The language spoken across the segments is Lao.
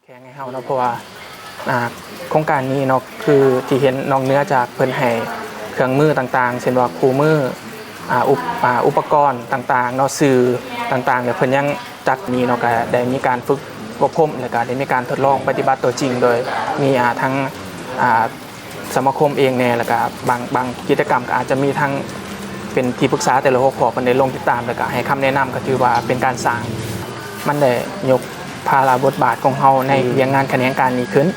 ແຂງໃຫ້ເຮົາເນາະ ເພາະວ່າ ອ່າ ໂຄງການນີ້ເນາະ ຄືທີ່ເຫັນນອກເໜືອຈາກເພິ່ນໃຫ້ເຄື່ອງມືຕ່າງໆ ເຊັ່ນວ່າຄູ່ມື ອ່າ ອຸປະກອນຕ່າງໆເນາະ ສື່ຕ່າງໆ ແລ້ວເພິ່ນຍັງຈັດມີເນາະ ກະໄດ້ມີການຝຶກອົບຮົມ ແລ້ວກະໄດ້ມີການທົດລອງປະຕິບັດຕົວຈິງ ໂດຍມີ ອ່າ ທັງ ອ່າ ສະມາຄົມເອງແດ່ ແລ້ວກະບາງ ບາງກິດຈະກຳກະອາດຈະມີທັງເປັນທີ່ປຶກສາແຕ່ລະຫົວຂໍ້ເພິ່ນໄດ້ລົງຕິດຕາມ ແລ້ວກະໃຫ້ຄຳແນະນຳ ກະຖືວ່າເປັນການສ້າງ ມັນໄດ້ຍົກພາລະບົດບາດຂອງເຮົາໃນວຽກງານຂະແໜງການນີ້ຂຶ້ນ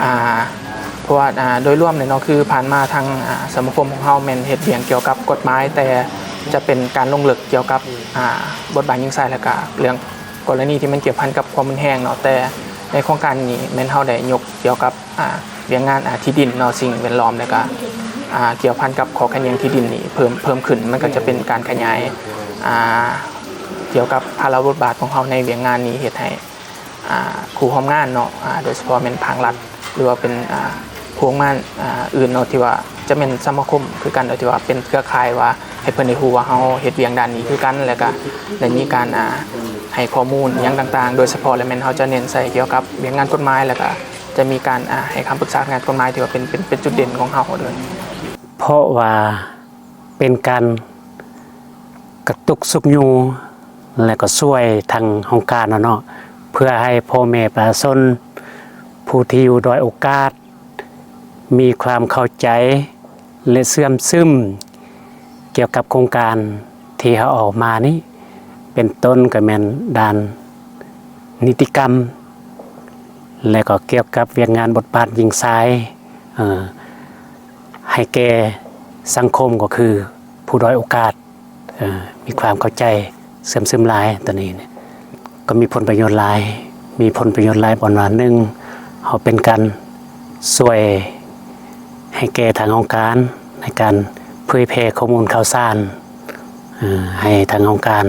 ອ່າ ເພາະວ່າ ອ່າ ໂດຍລວມແລ້ວເນາະ ຄືຜ່ານມາທາງ ອ່າ ສະມາຄົມຂອງເຮົາແມ່ນເຮັດວຽກກ່ຽວກັບກົດໝາຍ ແຕ່ຈະເປັນການລົງເລິກກ່ຽວກັບ ອ່າ ບົດບາດຍິງຊາຍ ແລ້ວກະເລື່ອງ ກໍລະນີທີ່ມັນກ່ຽວພັນກັບຄວາມຮຸນແຮງເນາະ ແຕ່ໃນໂຄງການນີ້ແມ່ນເຮົາໄດ້ຍົກກ່ຽວກັບ ອ່າ ວຽກງານ ອ່າ ທີ່ດິນເນາະ ສິ່ງແວດລ້ອມ ແລ້ວກະ ອ່າ ກ່ຽວພັນກັບຂໍ້ຂັດແຍ່ງທີ່ດິນນີ້ເພີ່ມ ເພີ່ມຂຶ້ນ ມັນກະຈະເປັນການຂະຫຍາຍ ອ່າ ກ່ຽວກັບພາລະບົດບາດຂອງເຮົາໃນວຽກງານນີ້ ເຮັດໃຫ້ ອ່າ ຄູ່ຮ່ວມງານເນາະ ອ່າ ໂດຍສະເພາະແມ່ນພາກລັດ ຫຼືວ່າເປັນ ອ່າ ໂຮງງານ ອ່າ ອື່ນເນາະ ທີ່ວ່າຈະແມ່ນສະມາຄົມຄືກັນ ທີ່ວ່າເປັນເຄືອຂ່າຍ ວ່າໃຫ້ເພິ່ນໄດ້ຮູ້ວ່າເຮົາເຮັດວຽກດ້ານນີ້ຄືກັນ ແລ້ວກະໄດ້ມີການ ອ່າ ໃຫ້ຂໍ້ມູນຫຍັງຕ່າງໆ ໂດຍສະເພາະແລ້ວແມ່ນເຮົາຈະເນັ້ນໃສ່ກ່ຽວກັບວຽກງານກົດໝາຍ ແລ້ວກະຈະມີການ ອ່າ ໃຫ້ຄຳປຶກສາງານກົດໝາຍ ທີ່ວ່າເປັນ ເປັນ ເປັນຈຸດເດັ່ນຂອງເຮົາໂດຍ ເພາະວ່າເປັນການກະຕຸກຊຸກຍູ້ ແລະກໍຊ່ວຍທາງຫ້ອງການເນາະ ເພື່ອໃຫ້ພໍ່ແມ່ປະຊາຊົນຜູ້ທີ່ຢູ່ດ້ອຍໂອກາດ ມີຄວາມເຂົ້າໃຈ ແລະເຊື່ອມຊຶມກ່ຽວກັບໂຄງການທີ່ເຮົາເອົາມານີ້ ເປັນຕົ້ນກໍແມ່ນດ້ານນິຕິກຳ ແລະກໍກ່ຽວກັບວຽກງານບົດບາດຍິງຊາຍ ເອີ ໃຫ້ແກ່ສັງຄົມ ກໍຄືຜູ້ດ້ອຍໂອກາດ ເອີ ມີຄວາມເຂົ້າໃຈເຊື່ອມຊຶມຫຼາຍ ໂຕນີ້ກໍມີຜົນປະໂຫຍດຫຼາຍ ມີຜົນປະໂຫຍດຫຼາຍບ່ອນວ່າ ໜຶ່ງ ເຮົາເປັນການຊ່ວຍໃຫ້ແກ່ທາງຫ້ອງການ ໃນການເຜີຍແຜ່ຂໍ້ມູນຂ່າວສານ ເອີ ໃຫ້ທາງຫ້ອງການ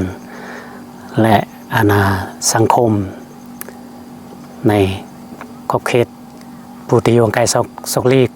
ແລະ ອັນນາ ສັງຄົມ ໃນຂອບເຂດຜູ້ທີ່ຢູ່ຫ່າງໄກສອກ ສອກຫຼີກ